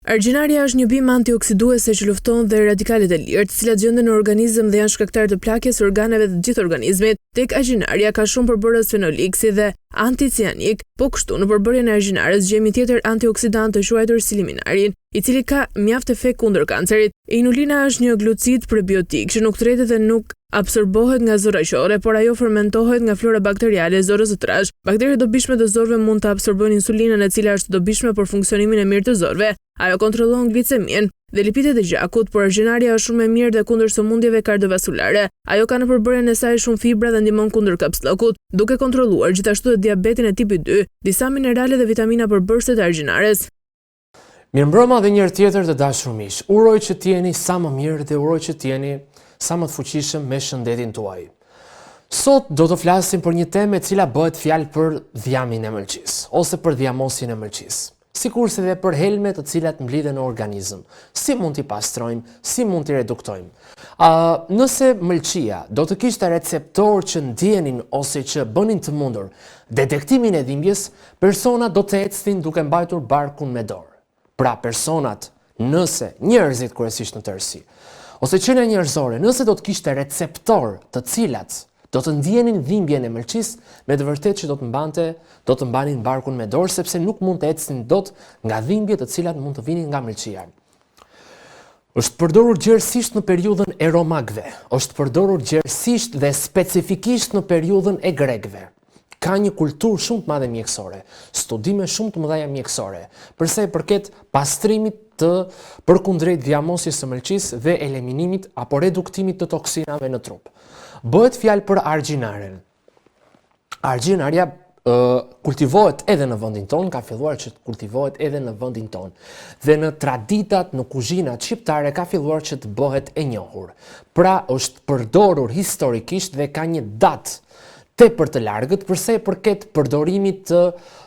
Argjinaria është një bimë antioksiduese që lufton dhe radikalet e lirë, të cilat gjenden në organizëm dhe janë shkaktarë të plakjes së organeve të gjithë organizmit. Tek argjinaria ka shumë përbërës fenolik si dhe anticianik. Po kështu, në përbërjen e argjinares gjejmë një tjetër antioksidant të quajtur siliminarin, i cili ka mjaft efekt kundër kancerit. Inulina është një glucid prebiotik që nuk tretet dhe nuk absorbohet nga zorra qorre, por ajo fermentohet nga flora bakteriale e zorrës së trashë. Bakteret e dobishme të zorrëve mund të absorbojnë insulinën e cila është e dobishme për funksionimin e mirë të zorrëve. Ajo kontrollon gliceminë dhe lipidet e gjakut, por argjinaria është shumë e mirë dhe kundër sëmundjeve kardiovaskulare. Ajo ka në përbërjen e saj shumë fibra dhe ndihmon kundër kapsllëkut, duke kontrolluar gjithashtu dhe diabetin e tipit 2, disa minerale dhe vitamina përbërëse të argjinares. Mirëmbrëma dhe një herë tjetër të dashur miq. Uroj që të jeni sa më mirë dhe uroj që të jeni sa më të fuqishëm me shëndetin tuaj. Sot do të flasim për një temë e cila bëhet fjalë për dhjamin e mëlçisë ose për dhjamosjen e mëlçisë. Sikurse dhe për helme të cilat mblidhen në organizëm. Si mund t'i pastrojmë, si mund t'i reduktojmë. A, nëse mëlçia do të kishte receptorë që ndjenin ose që bënin të mundur detektimin e dhimbjes, Personat do të ecnin duke mbajtur barkun me dorë. Pra personat, nëse, njerëzit kryesisht në tërësi, ose qenia njerëzore, nëse do të kishte receptorë të cilat do të ndjenin dhimbjen e mëlçisë, me të vërtetë që do të mbante, do të mbanin barkun me dorë sepse nuk mund të ecnin dot nga dhimbjet të cilat mund të vinin nga mëlçia. Është përdorur gjerësisht në periudhën e romakëve, është përdorur gjerësisht dhe specifikisht në periudhën e grekëve. Ka një kulturë shumë të madhe mjekësore, studime shumë të mëdha mjekësore, për sa i përket pastrimit të përkundrejt dhjamosjes së mëlçisë dhe eliminimit apo reduktimit të toksinave në trup. Bëhet fjalë për argjinaren. Argjinarja kultivohet edhe në vendin tonë, ka filluar që të kultivohet edhe në vendin tonë. Dhe në traditat, në kuzhinat shqiptare ka filluar që të bëhet e njohur. Pra është përdorur historikisht dhe ka një datë tepër të largët për sa i përket përdorimit të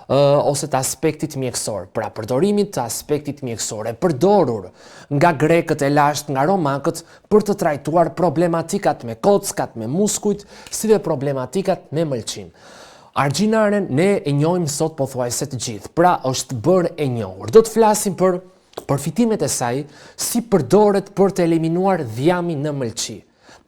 ose të aspektit mjekësor. Pra përdorimit të aspektit mjekësor e përdorur nga grekët e lashtë, nga romakët për të trajtuar problematikat me kockat, me muskujt, si dhe problematikat me mëlçinë. Argjinaren ne e njohim sot pothuajse të gjithë, pra është bërë e njohur. Do të flasim për përfitimet e saj, si përdoret për të eliminuar dhjamin në mëlçi,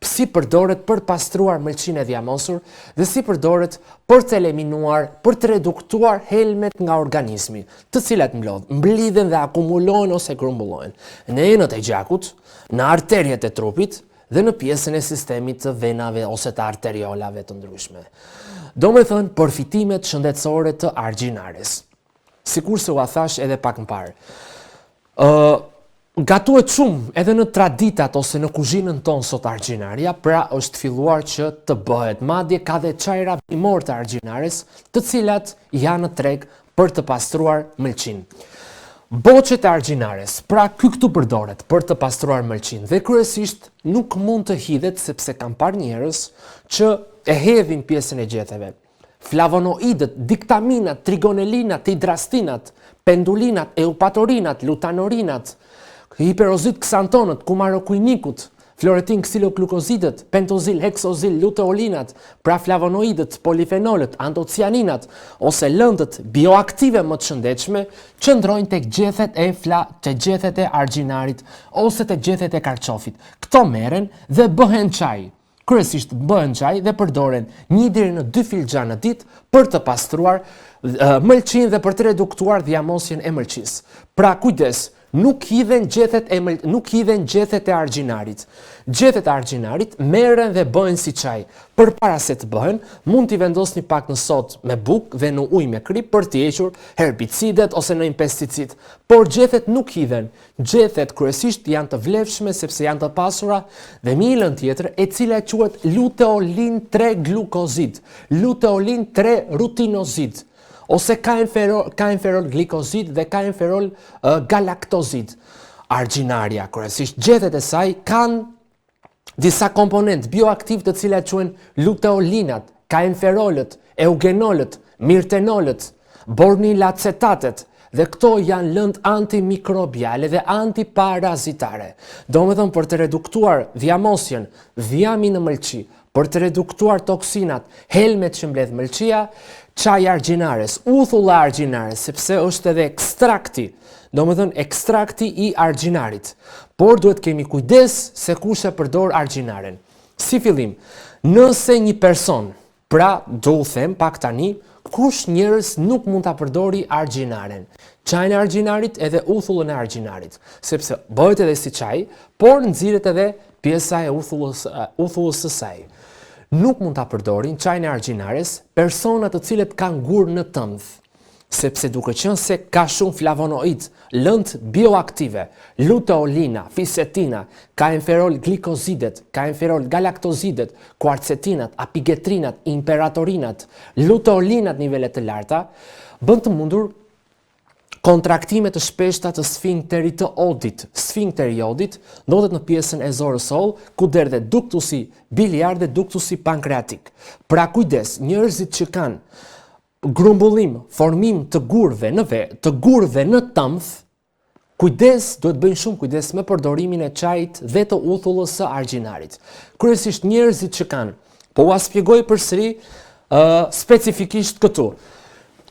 si përdoret për pastruar mëlçinë e dhjamosur dhe si përdoret për të eliminuar, për të reduktuar helmet nga organizmi, të cilat mblodh, mblidhen dhe akumulohen ose grumbullohen në enët e gjakut, në arteriet e trupit dhe në pjesën e sistemit të venave ose të arteriolave të ndryshme. Domethënë, përfitimet shëndetësore të argjinares. Sikurse ua thashë edhe pak më parë. Ë gatuhet shumë edhe në traditat ose në kuzhinën tonë sot argjinaria, pra është filluar që të bëhet. Madje ka dhe çajra bimorë të argjinares, të cilat janë në treg për të pastruar mëlçinë. Boçet e argjinares, pra ky këtu përdoret për të pastruar mëlçinë dhe kryesisht nuk mund të hidhet sepse kam parë njerëz që e hedhin pjesën e gjetheve. Flavonoidët, diktaminat, trigonelinat, hidrastinat, pendulinat, eupatorinat, lutanorinat, hiperozid ksantonët, kumarokuinikut, Floretin ksiloglukozidët, pentozil, heksozil, luteolinat, pra flavonoidët, polifenolët, antocianinat ose lëndët bioaktive më të shëndetshme qëndrojnë tek gjethet e fla, te gjethet e argjinarit ose te gjethet e karçofit. Këto merren dhe bëhen çaj. Kryesisht bëhen çaj dhe përdoren një deri në dy filxhanë në ditë për të pastruar mëlçinë dhe për të reduktuar dhjamosjen e mëlçisë. Pra kujdes, Nuk hidhen gjethet e nuk hidhen gjethet e argjinarit. Gjethet e argjinarit merren dhe bëhen si çaj. Përpara se të bëhen, mund t'i vendosni pak në sodë me bukë dhe në ujë me kripë për t'i hequr herbicidet ose ndonjë pesticid. Por gjethet nuk hidhen. Gjethet kryesisht janë të vlefshme sepse janë të pasura dhe me një lëndë tjetër e cila quhet luteolin 3 glukozid, luteolin 3 rutinozid. ose kaemferol, kaemferol glikozid dhe kaemferol galaktozid. Argjinaria, kryesisht gjethet e saj kanë disa komponentë bioaktivë të cilat quhen luteolinat, kaemferolët, eugenolët, mirtenolët, bornilacetatet, dhe këto janë lëndë antimikrobiale dhe antiparazitare. Domethënë për të reduktuar dhjamosjen, dhjamin në mëlçi, Për të reduktuar toksinat, helmet që mbledh mëlçia, çaji i argjinares, uthulla e argjinares, sepse është edhe ekstrakti. Domethënë ekstrakti i argjinarit. Por duhet kemi kujdes se kush e përdor argjinaren. Si fillim, nëse një person, pra do u them pak tani, kush njerëz nuk mund ta përdori argjinaren, çajin e argjinarit edhe uthullën e argjinarit, sepse bëhet edhe si çaj, por nxirret edhe pjesa e uthullës, uthullës së saj. Nuk mund ta përdorin çajin e argjinares persona të cilët kanë gur në tëmth, sepse duke qenë se ka shumë flavonoid, lëndë bioaktive, luteolina, fisetina, kaemferol glikozidet, kaemferol galaktozidet, kuarcetinat, apigetrinat, imperatorinat, luteolinat nivele të larta, bën të mundur kontraktime të shpeshta të sfinkterit të Odit. Sfinkteri i Odit ndodhet në pjesën e zorrës së hollë, ku derdhet duktusi biliar dhe duktusi pankreatik. Pra kujdes, njerëzit që kanë grumbullim, formim të gurëve në ve, të gurëve në tëmth, kujdes, duhet bëjnë shumë kujdes me përdorimin e çajit dhe të uthullës së argjinarit. Kryesisht njerëzit që kanë, po ua shpjegoj përsëri uh, specifikisht këtu.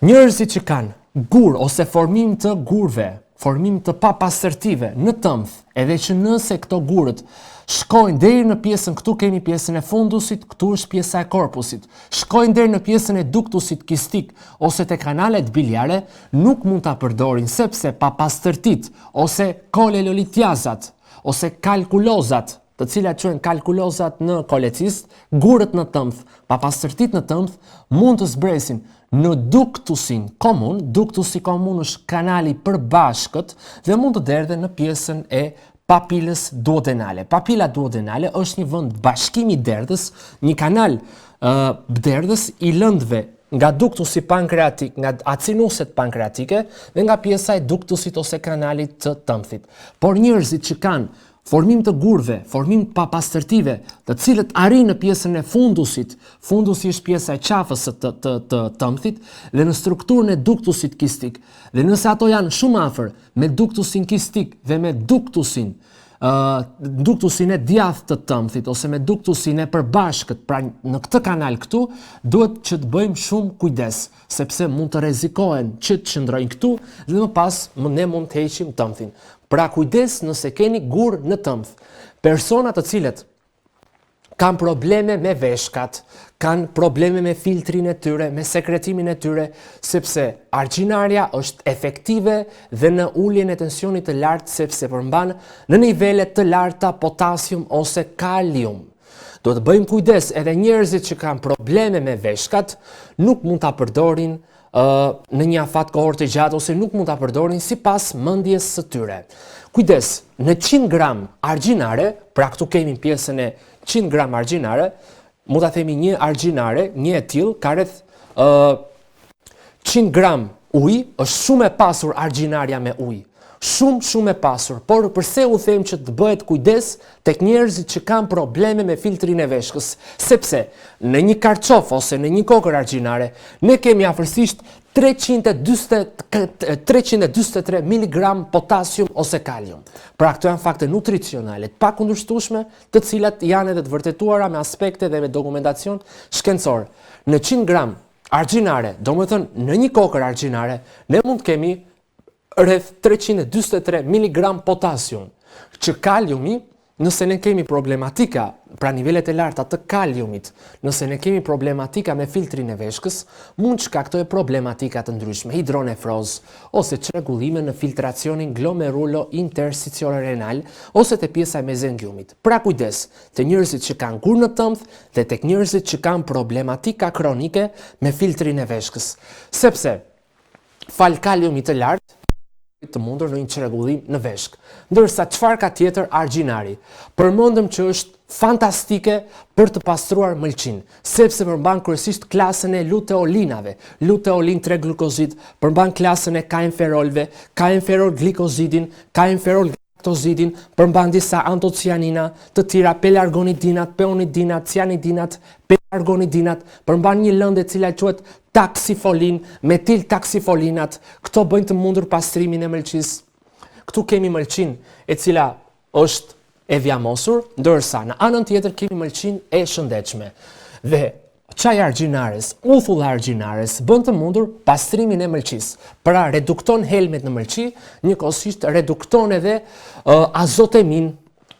Njerëzit që kanë gur ose formim të gurëve, formim të papastërtive në tëmth, edhe që nëse këto gurët shkojnë deri në pjesën këtu kemi pjesën e fundusit, këtu është pjesa e korpusit, shkojnë deri në pjesën e duktusit kistik ose te kanalet biliare, nuk mund ta përdorin sepse papastërtitë ose kolelolitiazat ose kalkulozat, të cilat quhen kalkulozat në kolecist, gurët në tëmth, papastërtitë në tëmth, mund të zbresin në duktusin komun, duktusi komun është kanali i përbashkët dhe mund të derdhen në pjesën e papilës duodenale. Papila duodenale është një vend bashkimi derdhës, një kanal uh, derdhës i lëndëve nga duktusi pankreatik, nga acinuset pankreatike dhe nga pjesa e duktusit ose kanalit të tëmthit. Por njerëzit që kanë Formim të gurëve, formim të papastërtive, të cilët arrijnë në pjesën e fundusit, fundusi është pjesa e qafës së të, të, të tëmthit dhe në strukturën e duktusit kistik. Dhe nëse ato janë shumë afër me duktusin kistik dhe me duktusin uh, duktusin e djathtë të tëmthit ose me duktusin e përbashkët, pra në këtë kanal këtu, duhet që të bëjmë shumë kujdes, sepse mund të rrezikohen që të qëndrojnë këtu dhe më pas më ne mund të heqim tëmthin. Pra kujdes nëse keni gur në tëmth. Persona të cilët kanë probleme me veshkat, kanë probleme me filtrin e tyre, me sekretimin e tyre, sepse argjinarja është efektive dhe në uljen e tensionit të lartë sepse përmban në nivele të larta potasium ose kalium. Duhet të bëjmë kujdes edhe njerëzit që kanë probleme me veshkat, nuk mund ta përdorin në një afat kohor të gjatë ose nuk mund ta përdorin sipas mendjes së tyre. Kujdes, në 100 gram argjinare, pra këtu kemi pjesën e 100 gram argjinare, mund ta themi një argjinare, një e tillë ka rreth ë 100 gram ujë, është shumë e pasur argjinarja me ujë. Shumë shumë e pasur, por përse u them që të bëhet kujdes tek njerëzit që kanë probleme me filtrin e veshkës, sepse në një karçof ose në një kokërr argjinare, ne kemi afërsisht 343 mg potasium ose kalium. Pra këto janë fakte nutricionale të pakundërshtueshme, të cilat janë edhe të vërtetuara me aspekte dhe me dokumentacion shkencor. Në 100 gram argjinare, domethënë në një kokërr argjinare, ne mund të kemi rreth 343 mg potasium, që kaliumi, nëse ne kemi problematika, pra nivelet e larta të kaliumit, nëse ne kemi problematika me filtrin e veshkës, mund të shkaktojë problematika të ndryshme, hidronefrozë, ose çrregullime në filtracionin glomerulo-intersticial-renal, ose te pjesa e mezengiumit. Pra kujdes, te njerëzit që kanë gur në tëmth dhe tek njerëzit që kanë problematika kronike me filtrin e veshkës. Sepse falë kaliumit të lartë, të mundur në një çrregullim në veshkë. Ndërsa çfarë ka tjetër argjinari? Përmendëm që është fantastike për të pastruar mëlçinë, sepse përmban kryesisht klasën e luteolinave, luteolin 3 glukozid, përmban klasën e kaemferolëve, kaemferol glikozidin, kaemferol Tozidin, përmban disa antocianina, të tjera pelargonidinat, peonidinat, cianidinat, pelargonidinat, përmban një lëndë e cila quhet taksifolin, metil taksifolinat, këto bëjnë të mundur pastrimin e mëlçisë. Këtu kemi mëlçinë e cila është e dhjamosur, ndërsa në anën tjetër kemi mëlçinë e shëndetshme. Dhe. Çaji i argjinares, uthulla e argjinares, bën të mundur pastrimin e mëlçisë. Pra redukton helmet në mëlçi, njëkohësisht redukton edhe uh, azoteminë,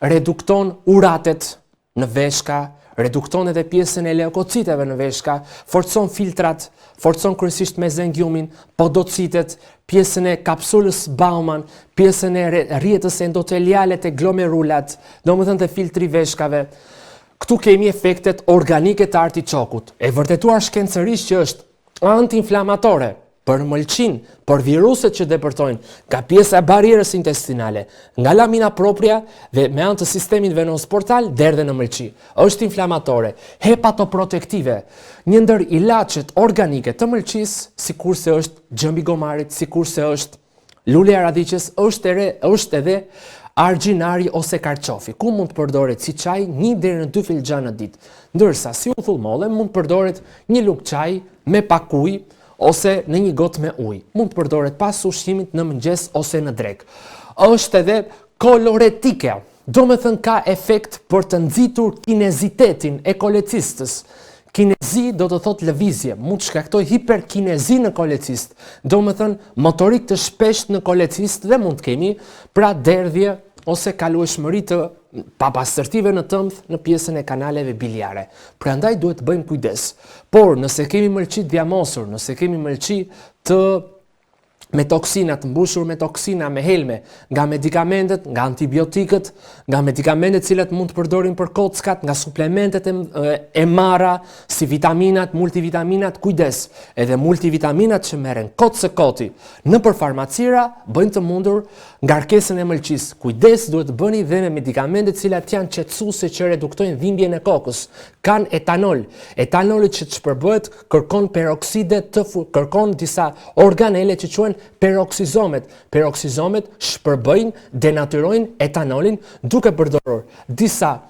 redukton uratet në veshka, redukton edhe pjesën e leukociteve në veshka, forcon filtrat, forcon kryesisht mezengiumin, podocitet, pjesën e kapsulës Bauman, pjesën e rrjetës endoteliale te glomerulat, domethënë te filtri i veshkave. Këtu kemi efektet organike të artiçokut, e vërtetuar shkencërisht që është antiinflamatore për mëlçinë, për viruset që depërtojnë nga pjesa e barrierës intestinale, nga lamina propria dhe me anë të sistemit venoz portal deri dhe në mëlçi. Është inflamatore, hepatoprotektive, një ndër ilaçet organike të mëlçisë, sikurse është gjembi i gomarit, sikurse është Lulja e radiqes është ere, është edhe argjinari ose karçofi, ku mund të përdoret si çaj një deri në dy filxhanë në ditë. Ndërsa si uthull molle mund të përdoret një lugë çaji me pak ujë ose në një gotë me ujë. Mund të përdoret pas ushqimit në mëngjes ose në drekë. Është edhe koloretike. Domethënë ka efekt për të nxitur kinezitetin e kolecistës. Kinezi do të thotë lëvizje, mund të shkaktojë hiperkinezi në kolecist, domethënë motorikë të shpeshtë në kolecist dhe mund të kemi pra derdhje ose kalueshmëri të papastërtive në tëmth në pjesën e kanaleve biliare. Prandaj duhet të bëjmë kujdes. Por nëse kemi mëlçi të dhjamosur, nëse kemi mëlçi të me toksina, të mbushur me toksina, me helme, nga medikamentet, nga antibiotikët, nga medikamentet të cilat mund të përdorim për kockat, nga suplementet e, e marra, si vitaminat, multivitaminat, kujdes, edhe multivitaminat që merren kot së koti, nëpër farmacira, bëjnë të mundur ngarkesën e mëlçisë. Kujdes duhet të bëni dhe me medikamentet të cilat janë qetësuese që reduktojnë dhimbjen e kokës. Kanë etanol. Etanoli që të shpërbëhet kërkon perokside të kërkon disa organele që quhen peroksizomet. Peroksizomet shpërbëjnë, denatyrojnë etanolin duke përdorur disa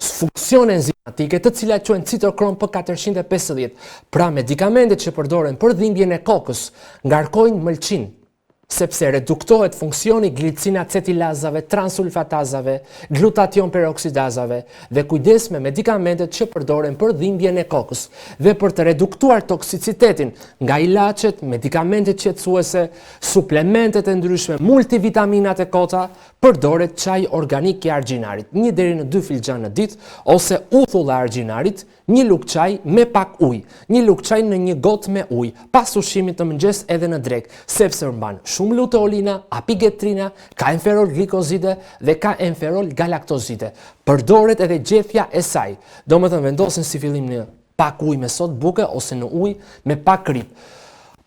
funksione enzimatike të cilat quhen citokrom P450. Pra medikamentet që përdoren për dhimbjen e kokës ngarkojnë mëlçinë sepse reduktohet funksioni glicinaacetilazave, transulfatazave, glutation peroksidazave dhe kujdes me medikamentet që përdoren për dhimbjen e kokës dhe për të reduktuar toksicitetin nga ilaçet, medikamentet qetësuese, suplementet e ndryshme, multivitaminat e kota, përdoret çaj organik i argjinarit, një deri në dy filxhanë në ditë ose uthulla e argjinarit, Një lugë çaj me pak ujë. Një lugë çaj në një gotë me ujë, pas ushqimit në mëngjes edhe në drekë, sepse përmban shumë luteolina, apigetrina, kaemferol glikozide dhe kaemferol galaktozide. Përdoret edhe gjethja e saj. Domethënë vendosin si fillim në pak ujë me sodë buke ose në ujë me pak kripë.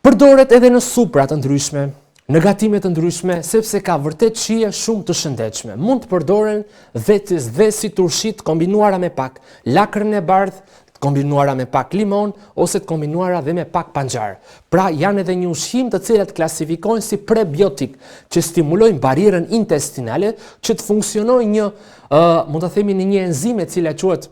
Përdoret edhe në supra të ndryshme, në gatime të ndryshme, sepse ka vërtet shije shumë të shëndetshme. Mund të përdoren dhe, dhe si turshi të kombinuara me pak lakrën e bardhë, të kombinuara me pak limon ose të kombinuara dhe me pak panxhar. Pra janë edhe një ushqim të cilat klasifikohen si prebiotik, që stimulojnë barrierën intestinale që të funksionojë një, uh, mund të themi në një enzimë e cila quhet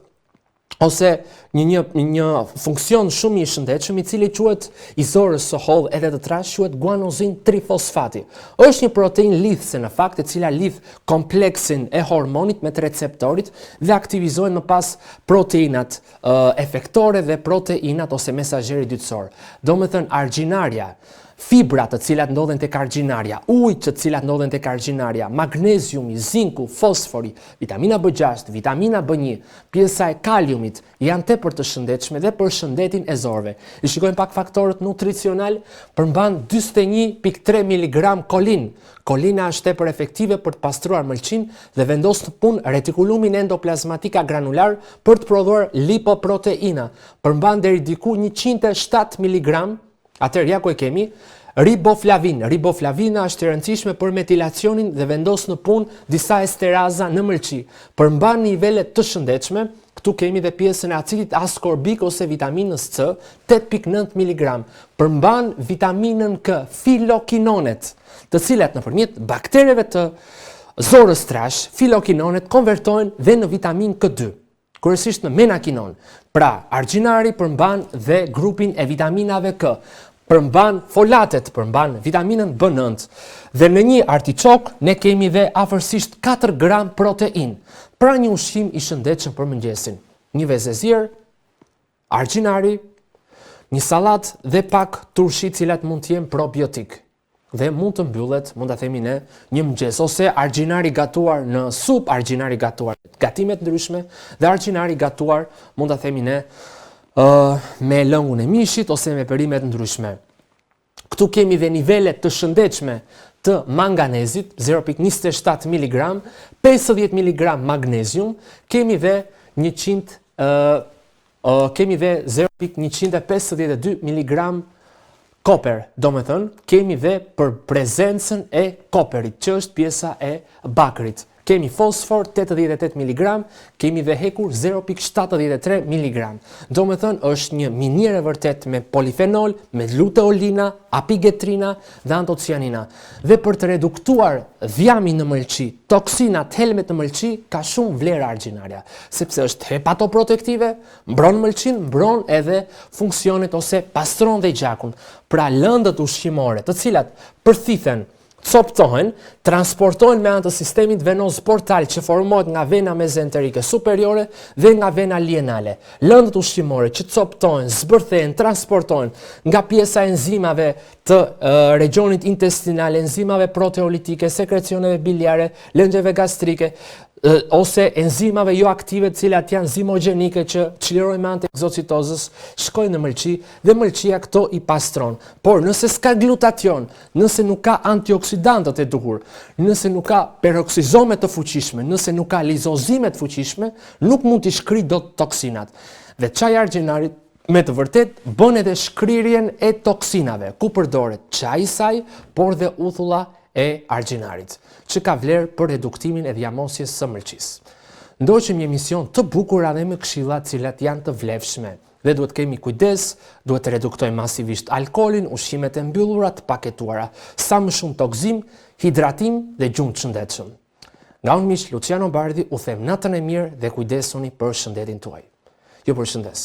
ose një një një funksion shumë i shëndetshëm i cili quhet i zorrës së hollë edhe të trashë quhet guanozin trifosfati. Është një proteinë lidhëse në fakt e cila lidh kompleksin e hormonit me të receptorit dhe aktivizohen më pas proteinat uh, efektore dhe proteinat ose mesazheri dytësor. Domethënë argjinarja, fibrat të cilat ndodhen tek argjinarja, ujët të cilat ndodhen tek argjinarja, magneziumi, zinku, fosfori, vitamina B6, vitamina B1, Pjesa e kaliumit janë tepër të shëndetshme dhe për shëndetin e zorrëve. I shikojmë pak faktorët nutricional, përmban 41.3 mg kolinë. Kolina është tepër efektive për të pastruar mëlçinë dhe vendos në punë retikulumin endoplazmatik agranular për të prodhuar lipoproteina. Përmban deri diku 107 mg Atëherë ja ku e kemi riboflavin. Riboflavina është e rëndësishme për metilacionin dhe vendos në punë disa esteraza në mëlçi. Përmban nivele të shëndetshme, këtu kemi dhe pjesën e acidit askorbik ose vitaminës C, 8.9 mg. Përmban vitaminën K, filokinonet, të cilat nëpërmjet baktereve të zorrës trashë, filokinonet konvertohen dhe në vitaminë K2. kryesisht në menakinon. Pra, argjinari përmban dhe grupin e vitaminave K, përmban folatet, përmban vitaminën B9. Dhe në një artiçok ne kemi dhe afërsisht 4 gram protein. Pra një ushqim i shëndetshëm për mëngjesin. Një vezë e zier. Argjinari, një sallatë dhe pak turshi të cilat mund të jenë probiotik. Dhe mund të mbyllet, mund ta themi ne, një mëngjes ose argjinari gatuar në supë, argjinari gatuar gatime të ndryshme dhe argjinari gatuar, mund ta themi ne, uh, me lëngun e mishit ose me perime të ndryshme. Këtu kemi dhe nivele të shëndetshme të manganezit, 0.27 mg, 50 mg magnezium, kemi dhe 100 uh, kemi dhe 0.152 mg koper, domethënë, kemi dhe për prezencën e koperit, që është pjesa e bakrit. Kemi fosfor 88 mg, kemi dhe hekur 0.73 mg. Domethënë, është një minierë e vërtetë me polifenol, me luteolina, apigetrina dhe antocianina. Dhe për të reduktuar dhjamin në mëlçi, toksinat, helmet në mëlçi, ka shumë vlerë argjinarja, sepse është hepatoprotektive, mbron mëlçinë, mbron edhe funksionet ose pastron dhe gjakun. Pra lëndët ushqimore, të cilat përthithen, copëtohen, transportohen me anë të sistemit venoz portal që formohet nga vena mezenterike superiore dhe nga vena lienale. Lëndët ushqimore që copëtohen, zbërthehen, transportohen nga pjesa e enzimave të regjionit intestinal, enzimave proteolitike, sekrecioneve biliare, lëngjeve gastrike, ose enzimave jo aktive të cilat janë zimogjenike që çlirojnë me anë të ekzocitozës, shkojnë në mëlçi dhe mëlçia këto i pastron. Por nëse s'ka glutation, nëse nuk ka antioksidantët e duhur, nëse nuk ka peroksizome të fuqishme, nëse nuk ka lizozime të fuqishme, nuk mund t'i shkrijë dot toksinat. Dhe çaji i argjinarit me të vërtetë bën edhe shkrirjen e toksinave, ku përdoret çaji i saj, por dhe uthulla e argjinarit, që ka vlerë për reduktimin e dhjamosjes së mëlçisë. Ndoqëm një emision të bukur dhe me këshilla të cilat janë të vlefshme dhe duhet kemi kujdes, duhet të reduktojmë masivisht alkoolin, ushqimet e mbyllura, të paketuara, sa më shumë tokëzim, hidratim dhe gjumë të shëndetshëm. Nga unë miq Luciano Bardhi u them natën e mirë dhe kujdesuni për shëndetin tuaj. Ju përshëndes.